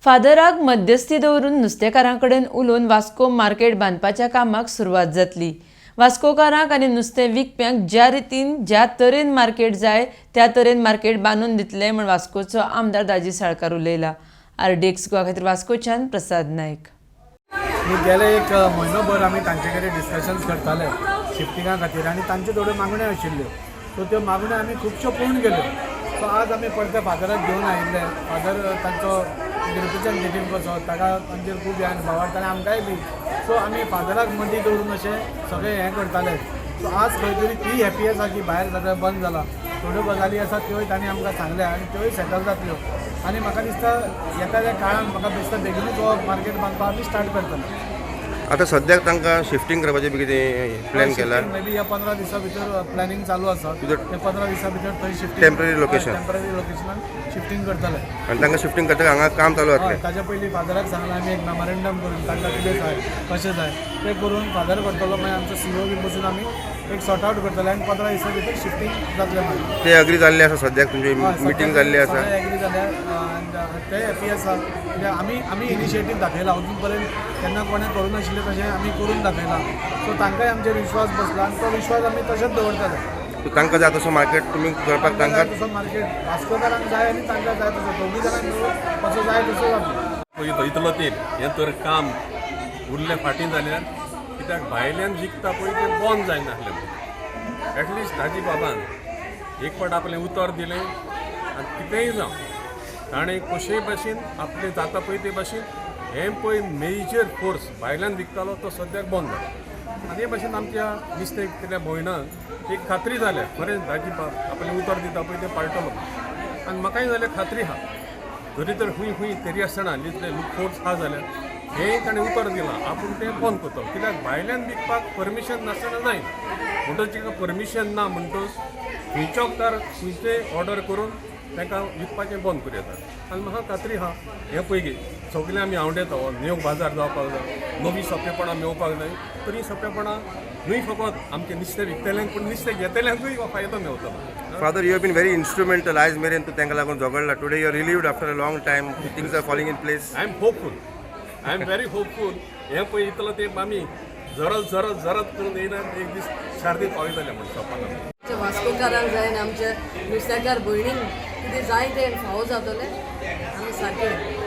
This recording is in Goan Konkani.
फादराक मध्यस्थी दवरून नुस्तेकारां कडेन उलोवन वास्को मार्केट बांदपाच्या कामाक सुरवात जातली. वास्कोकारांक आनी नुस्तें विकप्यांक ज्या रितीन, ज्या तरेन मार्केट जाय, त्या तरेन मार्केट बांदून दितले म्हूण वास्कोचो आमदार दाजी साळकार उलयला. आरडीएक्स गोवा खातीर वास्कोच्यान प्रसाद नायक. मी गेले एक म्हयनोभर आमी तांचे कडेन डिस्कशन्स करताले शिफ्टिंगा खातीर आनी तांच्यो थोड्यो मागण्यो आशिल्ल्यो. सो त्यो मागण्यो आमी खुबश्यो पळोवन गेल्यो. सो आज आमी परते फादराक घेवन आयिल्ले. फादर तांचो रिप्रेझेंटेटीव कसो, ताका तांचेर खूब हें आनी भावार्थ आनी आमकांय बी. सो आमी फादराक मदीं दवरून अशें सगळें हें करताले. सो आज खंय तरी ती हॅपी आसा की भायर सगळें बंद जालां. थोड्यो गजाली आसात, त्योय तांणी आमकां सांगल्या आनी त्योय सेटल जातल्यो आनी म्हाका दिसता येता त्या काळान, म्हाका दिसता, बेगिनूच हो मार्केट बांदपाक आमी स्टार्ट करतले. आतां सद्याक तांकां शिफ्टींग करपाचें बी कितें प्लॅन केला? मे बी ह्या 15 दिसां भितर प्लॅनिंग चालू आसा. ते 15 दिसां भितर थंय शिफ्टींग. Temporary location. Temporary लोकेशनान शिफ्टींग करतले. आनी तांकां शिफ्टींग करता हांगा काम चालू जातलें? ताच्या पयलीं फादराक सांगलां आमी, एक मेमोरेंडम करून तांकां कितें जाय, कशें जाय तें करून फादर करतलो. मागीर आमचो सीओ बी बसून आमी एक सॉर्ट आवट करतले आनी 15 दिसां भितर शिफ्टींग जातलें मागीर. ते अग्री जाल्ले आसा? सद्याक तुमची मिटींग जाल्ली आसा? सगळे एग्री जाल्या आनी ते हॅपी आसा, कित्याक आमी आमी इनिशिएटीव दाखयला. अजून पर्यंत केन्ना कोणें करूं नाशिल्लें तशें आमी करून दाखयलां. सो तांकांय आमचेर विश्वास बसला आनी तो विश्वास आमी तशेंच दवरतले. तांकां जाय तसो मार्केट तुमी करपाक तांकां तसो मार्केट वास्कोकारांक जाय आनी तांकां जाय तसो, दोगूय जाणांक मेळून कसो जाय तसो जातलो. पळय, इतलो तेंप हें तर काम उरलें फाटीं जाल्यार, कित्याक भायल्यान विकता पळय तें बंद जायनासलें म्हणून. एटलिस्ट दाजी बाबान एक फावट आपलें उतर दिलें आनी कितेंय जावं, ताणें कशेय भाशेन आपलें जाता पळय ते भाशेन. हें पळय, मेजर फोर्स भायल्यान विकतालो तो सद्याक बंद जाला आनी हे भाशेन आमच्या नुस्तें विकतल्या भयणांक एक खात्री जाल्या, खरें दाजी बाब आपलें उतर दिता पळय तें पाळटलो. आनी म्हाकाय जाल्यार खात्री आहा, जरी तर खंय खंय तरी आसतना इतले फोर्स आहा जाल्यार हें ताणें उतर दिलां आपूण तें बंद करतलो, कित्याक भायल्यान विकपाक परमिशन नासतना जायना. म्हणटच ताका परमिशन ना म्हणटच खंयच्या वखदार खंयचे ऑर्डर करून तांकां विकपाचें बंद करूं येता. आनी म्हाका खात्री आहा, हें पळय, सगळें आमी आंवडेता हो नेव बाजार जावपाक जाय, नवीं सोंपेपणां मेवपाक जाय. तर हीं सोंपेपणां न्हय फकत आमचें नुस्तें विकतल्यांक, पूण नुस्तें घेतल्यांकूय हो फायदो मेवतलो. Father, you have been very instrumental. आयज मेरेन तूं तांकां लागून झगडला. Today you are relieved after a long time. Things are falling in place. I am hopeful, I am very hopeful. हें पळय, इतलो तेंप आमी झरत झरत झरत करून येयला, एक दीस शार्दीत पावयतले म्हण सपनां. आमच्या वास्कोकारांक जाय आनी आमच्या नुस्तेकार भयणींक कितें जाय तें फावो जातलें. आमी सारकें.